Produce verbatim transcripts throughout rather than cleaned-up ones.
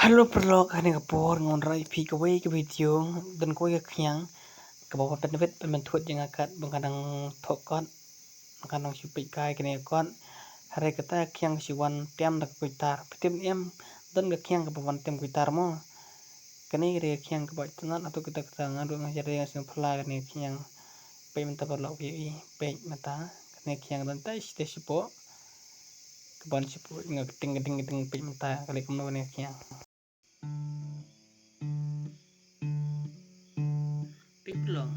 Hello paralok, ha kane ka por nga wanrah ïa phi kawei ka video, don kawei ka khiang kaba wan pynwit pynmynthut ïa nga kat ba nga dang thoh kot, ba nga dang shu peit kai kane ka kot. Hynrei kata ka khiang ka shu wan tem da ka kuitar. Phi tip ne em, don ka khiang kaba wan tem kuitar mo. Kane ka dei ka khiang kaba itynnat, hato kata kata nga ruh nga shu ïa sngewphylla kane ka khiang. Peit mynta paralok, phi ïohi, peit mynta. Kane ka khiang don tang shi, tang shipoh. Ka ban shipoh, nga kting kting kting, peit mynta ka leh kumno kane ka khiang. Peit paralok.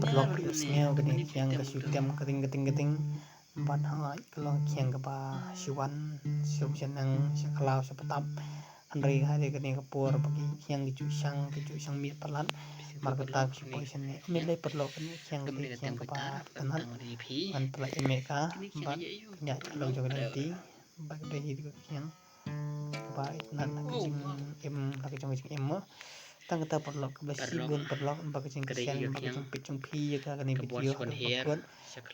Paralok, phi sngew kane ka khiang ka shu tem kting kting kting. Bad hooid, ka long khiang kaba shu wan sha shnong, sha khlaw, sha btap. Hynrei ha kane ka por ba ki khiang ki ju shang, ki ju shang miet palat. Namar kata ki shu poi shane. Ym lei paralok, kane ka khiang ka dei khiang kaba itynnat. Ngan pyllait ïa me ka bad ka ñiah ïa la ka jong ka lynti. Bad ka dei hi ka khiang kaba itynnat ha ka jingim, ha ka jong ka jingim mo. Tang kata paralok, khublei shibun paralok ba ka jingkyrshan, ba ka jingpeit jong phi ïa ka kane ka video haduh ba kut.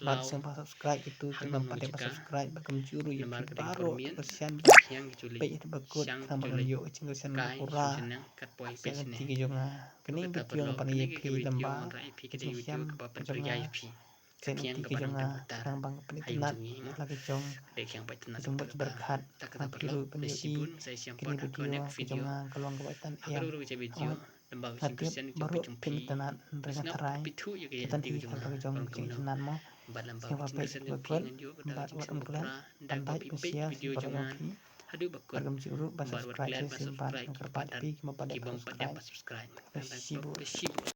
Bad sngewbha subscribe ïa kito ki bym pat dep ban subscribe, bad kumjuh ruh ïa phi baroh ki kyrshan ba peit haduh ba kut, khnang ba ngin ïoh ka jingkyrshan ba pura. Sa ka lynti ka jong nga, kane ka video nga pynïaid ïa phi lyngba ka jingshem ka jong nga. Sa ka lynti ka jong nga, khnang ba ngin pynitynnat la ka jong, ka jingmut jingpyrkhat, khnang phi ruh phin ïohi kane ka video ka jong nga ka long kaba itynnat em. Nga tip baroh phin itynnat, hynrei nga tharai ka don hi ha ka jong ka jingitynnat mo. Sngewbha peit haduh ba kut bad wat ym klet ban like, ban share sha baroh jong phi. Bad kumjuh ruh ban subscribe shisien bad nga kyrpad ïa phi kiba pat dep ban subscribe. Khublei shibun.